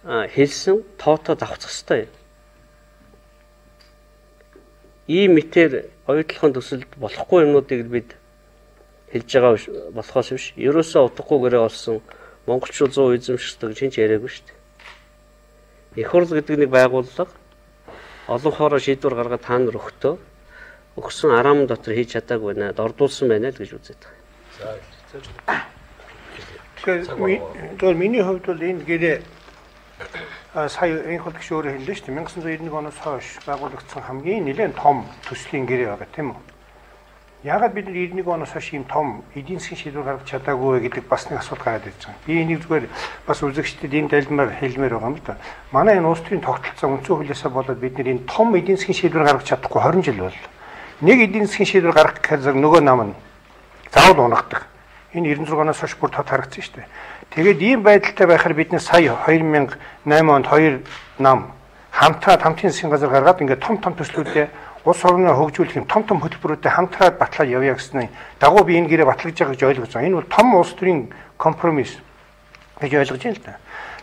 хэлсэн тоотоо давхцах ёстой юм. Ийм мэтэр оюутлахын төсөлд болохгүй юмнуудыг бид хэлж байгаа болохоос биш. Ерөөсөө утгагүй гэрээ олсон монголчууд 100% эзэмших ёстой гэж хинч яриаггүй шүү дээ. Их хурл гэдэг нэг байгууллага олон хоороо шийдвэр гаргаад та нар өгтөө өгсөн араам дотор хийж чадаагүй байна, дордуулсан байна л гэж үзээд байгаа. Тэгэхээр миний хувьд бол энэ гэрээ сая энэ хол гişү өөрөө хэллээ шүү дээ. 1991 оноос хойш байгуулагдсан хамгийн нэлээд том төслийн гэрээ байгаа, тийм үү? Яагаад бид 91 оноос хойш ийм том эдийн засгийн шийдвэр гаргаж чадаагүй вэ гэдэг бас нэг асуулт гараад ирж байгаа. Би энийг зүгээр бас үзэгчдэд энэ далмаар хэлмээр байгаа юм л да. Манай энэ улс төрийн тогтолцоо үндсэн хуулиасаа болоод бид нэр энэ том эдийн засгийн шийдвэр гаргаж чадахгүй 20 жил боллоо. Нэг эдийн засгийн шийдвэр гаргах гэхээр нөгөө нам нь заавал унагдаг. Энэ 96 оноос хойш бүр тод харагдсан шүү дээ. Тэгээд ийм байдалтай байхаар бид нэр сая 2008 онд хоёр нам хамтраад хамтын засгийн газар гаргаад ингээд том том төслүүдээ улс орноо хөгжүүлэх юм том том хөтөлбөрүүдэд хамтраад батлаад явъя гэсний дагуу би энэ гэрээ батлаж байгаа гэж ойлгож байгаа. Энэ бол том улс төрийн компромисс гэж ойлгож байна л да.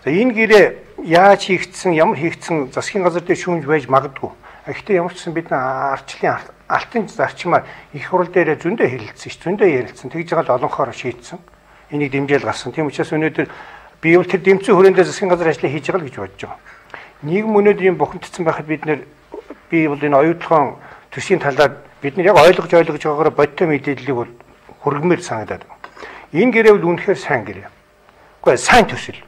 За энэ гэрээ яаж хийгдсэн, ямар хийгдсэн засгийн газар дээр шүүмж байж магадгүй. Гэхдээ ямар ч гэсэн бид арчлын алтан зарчмаар их хурл дээрээ зөндөө хэлэлцсэн ш, зөндөө ярилцсан. Тэгж байгаа л олонхоор шийдсэн. Энийг дэмжээл гарсан. Тийм учраас өнөөдөр би бол тэр дэмцэн хүрээндээ засгийн газар ажлыг хийж байгаа л гэж бодож байгаа. Нийгэм өнөөдөр юм бухимдсан байхад бид нэр би бол энэ оюутлогын төслийн талаар бид нар яг ойлгож байгаагаар бодиттой мэдээллийг бол хүргэмээр санагдаад байна. Энэ гэрээ бол үнэхээр сайн гэрээ. Үгүй сайн төсөл.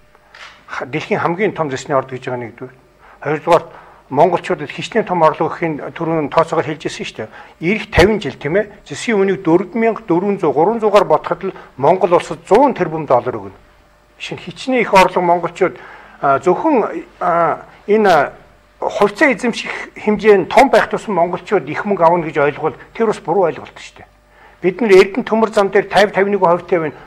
Дэлхийн хамгийн том зэсний орд гэж байгаа нэгдүгээр. Хоёрдугаар монголчуудад хичнээн том орлого гэхийн түрүүн тооцоогоор хэлж ирсэн шүү дээ. Ирэх 50 жил тийм ээ. Зэсийн үнийг 4400 300-аар бодоход л Монгол улсад 100 тэрбум доллар өгнө. Шинэ хичнээн их орлого монголчууд зөвхөн энэ хувьцаа эзэмших хэмжээ нь том байх тусам монголчууд их мөнгө авна гэж ойлгвол тэр бас буруу ойлголт шүү дээ. Бид нэр Эрдэнэ төмөр зам дээр 50 51% байна.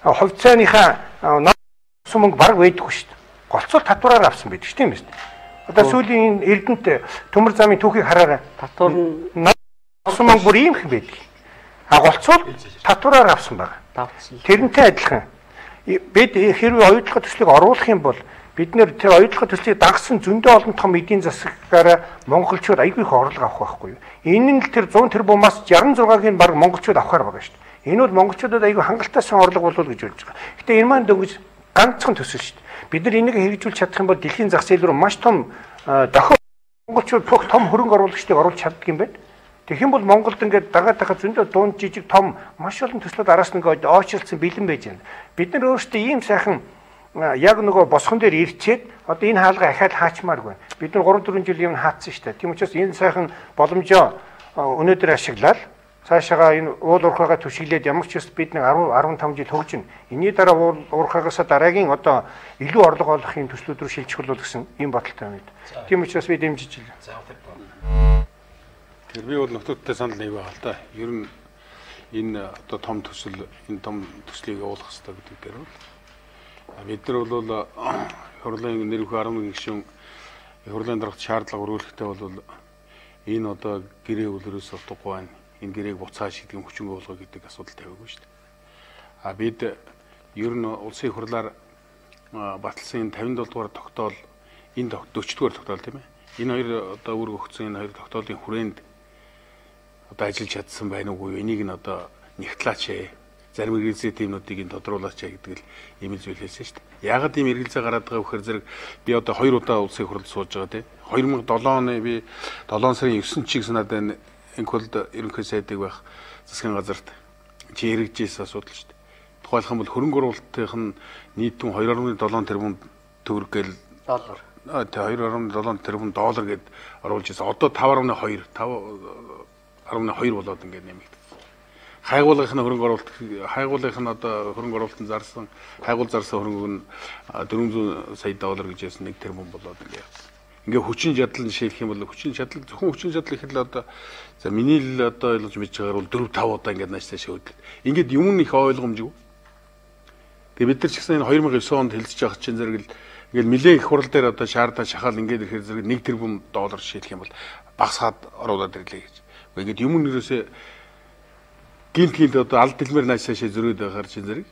Хувьцааныхаа ноцсон мөнгө бараг байдаггүй шүү дээ. Голцол татвараар авсан байдаг шүү дээ, тийм үү? Одоо сүүлийн Эрдэнэт төмөр замын түүхийг хараарай. Татвар нь ноцсон мөнгө бүр ийм их байдаг. А голцол татвараар авсан байгаа. Тэрнтэй адилхан. Бид хэрвээ оюутлогын төслийг оруулах юм бол бид нэр тэр оюутлогын төслийг дагсан зөндөө олон том эдийн засгаараа монголчууд айгүй их орлого авах байхгүй юу. Энэ нь л тэр 100 тэрбумаас 66-ыг нь бараг монголчууд авахар байгаа шүү дээ. Энэ бол монголчуудад айгүй хангалттай сан орлого болов гэж бодож байгаа. Гэтэ энэ маань дөнгөж ганцхан төсөл шүү дээ. Бид нар энийг хэрэгжүүлж чадах юм бол дэлхийн зах зээл рүү маш том дохио монголчууд бүх том хөрөнгө оруулагчдыг оруулж чаддаг юм байна. Тэгэх юм бол Монголд ингээд дагаа зөндөө дунд жижиг том маш олон төслүүд араас нь ингээд оочирлцсан бэлэн байж байна. Бид нар өөрсдөө ийм сайхан яг нөгөө босгон дээр ирчээд одоо энэ хаалга ахаад хаачмааргүй. Бид нар 3 4 жил юм хаацсан шүү дээ. Тийм учраас энэ сайхан боломжоо өнөөдөр ашиглаад цаашаага энэ уул уурхайгаа түшиглээд ямар ч ёс бид нэг 10 15 жил хөгжинэ. Энийний дараа уул уурхайгаасаа дараагийн одоо илүү орлого олох юм төслүүд рүү шилжих болов гэсэн ийм бодолтой байна. Тийм учраас би дэмжиж байна. Тэгэхээр би бол нөхдөлтэй санал нэг байгаа л да. Ер нь энэ одоо том төсөл, энэ том төслийг явуулах хэрэгтэй гэдэг дээр бол бид нар бол хурлын нэр бүхий 11 гишүүн хурлын даргад шаардлага өргүүлэхдээ бол энэ одоо гэрээ үлрээс утгагүй байна. Энэ гэрээг буцааш гэдэг юм хүчингүй болгох гэдэг асуудал тавиагүй шүү дээ. А бид ер нь улсын хурлаар баталсан энэ 57 дугаар тогтоол, энэ 40 дугаар тогтоол тийм ээ. Энэ хоёр одоо үүрэг өгсөн энэ хоёр тогтоолын хүрээнд одоо ажиллаж чадсан байна уугүй энийг нь одоо нэгтлаач ээ. Зарим эргэлзээ тиймнүүдийг нь тодруулаач ээ гэдэг л ийм зүйл хэлсэн шүү дээ. Яагаад ийм эргэлзээ гараад байгаа вэ гэхээр зэрэг би одоо хоёр удаа улсын хурлд сууж байгаа тийм. 2007 оны би 7 сарын 9 чиг санаад байна. Инколд ерөнхий сайдыг байх засгийн газарт чи хэрэгжижсэн асуудал шүү дээ. Тухайлх юм бол хөрөнгө оруулалтынх нь нийт түн 2.7 тэрбум төгрөг гээл доллар. Тэ 2.7 тэрбум доллар гэд оруулж ирсэн. Одоо 5.2 5.2 болоод ингээд нэмэгдсэн. Хайгуулгын нь хөрөнгө оруулалт, хайгуулгын нь одоо хөрөнгө оруулалтын зарсан, хайгуул зарсан хөрөнгө нь 400 сая доллар гэж яасан 1 тэрбум болоод ингээд явсан. Ингээ хүчин чадал нь шийдэх юм бол хүчин чадал зөвхөн хүчин чадал гэхэд л одоо за миний л одоо ойлгож мэдж байгаагаар бол 4 5 удаа ингээд нааш цаашаа хөдлөд. Ингээд юм нь их ойлгомжгүй. Тэгээ бид нар ч гэсэн энэ 2009 онд хэлцэж байгаа чинь зэрэг л ингээд нэлээд их хурал дээр одоо шаардаа шахаал ингээд ирэхээр зэрэг 1 тэрбум доллар шийдэх юм бол багасгаад оруулаад ирлээ гэж. Ингээд юм нь ерөөсөө гинт гинт одоо алд дэлмэр нааш цаашаа зөрөөд байхаар чинь зэрэг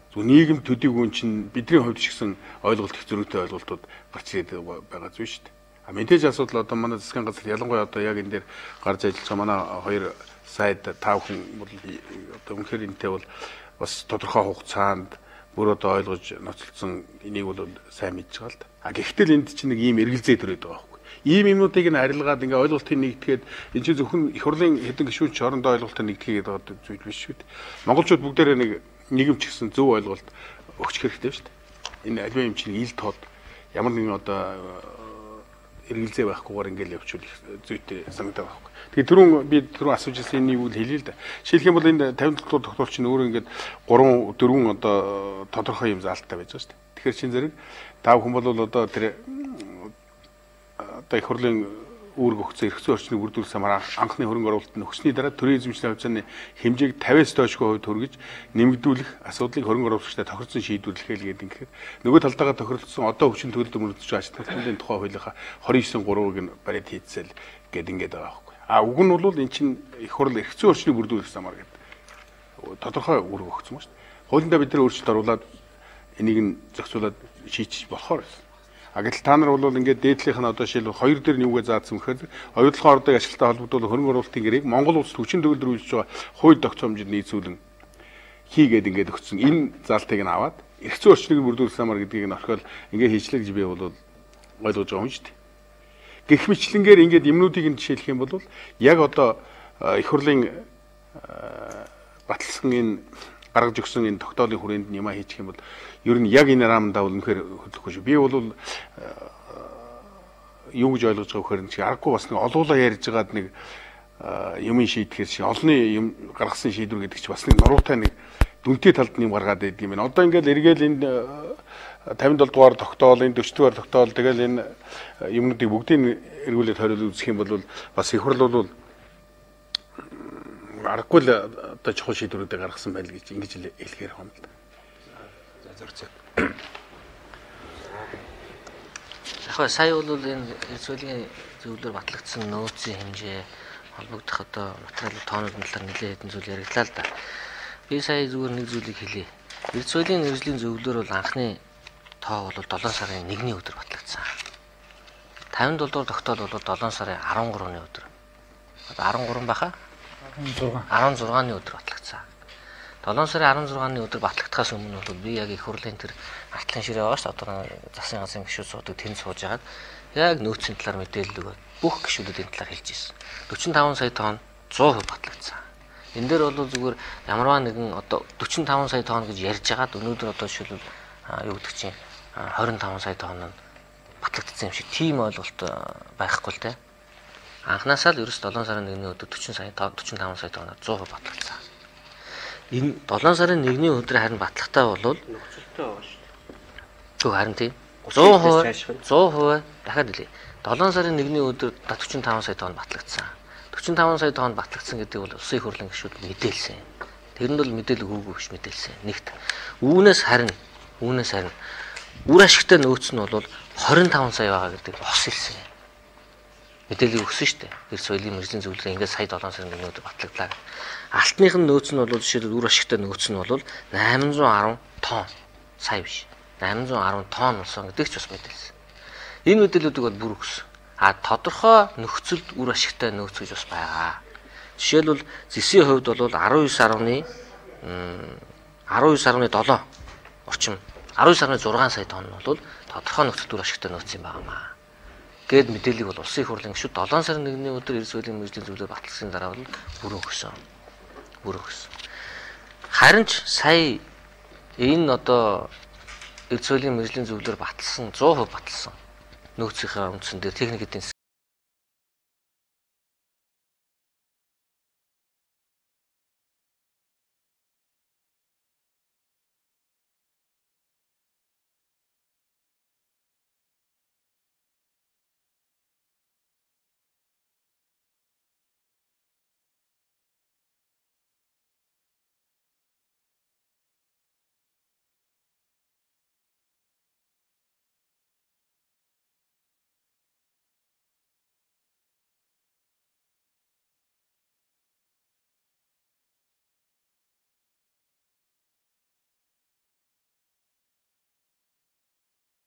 Зөв нийгэм төдийгүй чинь бидний хувьд ч гэсэн ойлголт их зөрүүтэй ойлголтууд гарч ирээд байгаа зүйл шүү дээ. А мэдээж асуудал одоо манай засгийн газар ялангуяа одоо яг энэ дээр гарч ажиллаж байгаа манай хоёр сайд та бүхэн бол одоо үнэхээр энэтэй бол бас тодорхой хугацаанд бүр одоо ойлгож ноцолцсон энийг бол сайн мэдж байгаа л да. А гэхдээ л энд чинь нэг ийм эргэлзээ төрөөд байгаа байхгүй. Ийм юмнуудыг нь арилгаад ингээ ойлголтыг нэгтгэхэд энэ чинь зөвхөн их хурлын хэдэн гишүүн ч орондоо ойлголтыг нэгтгэхэд байгаа зүйл биш шүү дээ. Монголчууд бүгдээрээ нэг нийгэм ч гэсэн зөв ойлголт өгч хэрэгтэй шүү дээ. Энэ аливаа юм чинь ил тод ямар нэгэн одоо эргэлзээ байхгүйгээр ингээл явчихвал зүйтэй санагдаад байгаа байхгүй. Тэгээ түрүүн би түрүүн асууж ирсэн энэ юу хэлье л да. Жишээлх юм бол энэ 57 дугаар тогтоол чинь өөрөө ингээд 3 4 одоо тодорхой юм заалттай байж байгаа шүү дээ. Тэгэхээр чин зэрэг та бүхэн бол одоо тэр одоо их хурлын үүрэг өгсөн эрх зүйн орчныг бүрдүүлсэн самар анхны хөрөнгө оруулалт нөхсний дараа төрийн эзэмшлийн хувьцааны хэмжээг 50-аас доошгүй хувьд хүргэж нэмэгдүүлэх асуудлыг хөрөнгө оруулагчтай тохирсон шийдвэрлэхээ л гэдэг ингээд нөгөө талдаа тохиролцсон одоо хүчин төлөлд мөрдөж байгаа ач холбогдлын тухай хуулийнхаа 29.3-ыг нь бариад хийцэл гэдэг ингээд байгаа байхгүй. А уг нь бол эн чинь их хурл эрх зүйн орчныг бүрдүүлэх самар гэдэг тодорхой үүрэг өгсөн ба шүү дээ. Хуулиндаа бид нар өөрчлөлт оруулаад энийг нь зохицуулаад шийдчих болохоор байсан. А гэтэл та нар бол ингээд дээдлийнх нь одоо жишээлбэл хоёр дээр нь юугээ заасан гэхээр оюутлогын ордыг ашиглалтаа холбогдуулан хөрөнгө оруулалтын гэрээг Монгол улс хүчин төгөлдөр үйлчилж байгаа хууль тогтоомжид нийцүүлэн хийгээд ингээд өгсөн. Энэ заалтыг нь аваад эрх зүйн орчныг бүрдүүлэх самар гэдгийг нь орхиол ингээд хийчлээ гэж би бол ойлгож байгаа юм шүү дээ. Гэх мэтлэнгээр ингээд юмнуудыг нь жишээлх юм бол яг одоо их хурлын баталсан энэ гаргаж өгсөн энэ тогтоолын хүрээнд юм хийчих юм бол ер нь яг энэ рамдаа бол үнэхээр хөдлөхгүй шүү. Би бол юу гэж ойлгож байгаа вэхээр чи аргагүй бас нэг олуулаа ярьж байгаад нэг юм шийдэхээр чи олонны юм гаргасан шийдвэр гэдэг чи бас нэг нуруутай нэг дүнтэй талд нь юм гаргаад байдаг юм байна. Одоо ингээл эргээл энэ 57 дугаар тогтоол, энэ 40 дугаар тогтоол тэгэл энэ юмнуудыг бүгдийг эргүүлээд хориол үзэх юм бол бас их хурл бол аргагүй л одоо чухал шийдвэрүүдээ гаргасан байл гэж ингэж хэлэхээр юм л да. За зөрчөө. Яг сая бол энэ эрх зүйлийн зөвлөлөөр батлагдсан нөөцийн хэмжээ холбогдох одоо материалын тоонуудын талаар нэлээд хэдэн зүйл яригдлаа л да. Би сая зүгээр нэг зүйлийг хэлье. Эрх зүйлийн мэргэжлийн зөвлөлөөр бол анхны тоо бол 7 сарын 1-ний өдөр батлагдсан. 57 дугаар тогтоол бол 7 сарын 13-ны өдөр. Одоо 13 байхаа? 16-ны өдөр батлагдсан. 7 сарын 16-ны өдөр батлагдахаас өмнө бол би яг их хурлын тэр артлын ширээ байгаа шүү дээ. Одоо засгийн газрын гишүүд суудаг тэнд сууж хагаад яг нөөцийн талаар мэдээлэл өгөөд бүх гишүүдэд энэ талаар хэлж ирсэн. 45 сая тонн 100% батлагдсан. Энэ дээр бол зүгээр ямарваа нэгэн одоо 45 сая тонн гэж ярьж хагаад өнөөдөр одоо жишээлбэл юу гэдэг чинь 25 сая тонн нь батлагдсан юм шиг тийм ойлголт байхгүй л дээ. Анхнаасаа л ерөөс 7 сарын 1-ний өдөр 40 сая 45 сая тонноор 100% батлагдсан. Энэ 7 сарын 1-ний өдөр харин батлагтай болвол нөхцөлтэй байгаа шүү дээ. Түг харин тийм 100% 100% дахиад хэлье. 7 сарын 1-ний өдөр 45 сая тонн батлагдсан. 45 сая тонн батлагдсан гэдэг бол улсын их хурлын гишүүд мэдээлсэн. Тэр нь бол мэдээлэл өгөөгүй биш мэдээлсэн. Нэгт. Үүнээс харин үр ашигтай нөөц нь бол 25 сая байгаа гэдэг бос хэлсэн. Мэдээлэл өгсөн шүү дээ. Эрх соёлын мэргэжлийн зөвлөлөө ингээд сая 7 сарын 1-ний өдөр батлагдлаа. Алтных нь нөөц нь бол жишээлбэл үр ашигтай нөөц нь бол 810 тонн сая биш. 810 тонн болсон гэдэг ч бас мэдээлсэн. Энэ мэдээллүүдийг бол бүр өгсөн. А тодорхой нөхцөлд үр ашигтай нөөц гэж бас байгаа. Жишээлбэл зэсийн хувьд бол 19.7 орчим 19.6 сая тонн нь бол тодорхой нөхцөлд үр ашигтай нөөц юм байна. Гээд мэдээллийг бол улсын их хурлын гишүүд 7 сарын 1-ний өдөр эрх соёлын мэргэжлийн зөвлөлөөр батлагдсаны дараа бол бүрэн өгсөн. Бүрэн өгсөн. Харин ч сая энэ одоо эрх соёлын мэргэжлийн зөвлөлөөр баталсан 100% баталсан нөөцийнхээ үндсэн дээр техник эдийн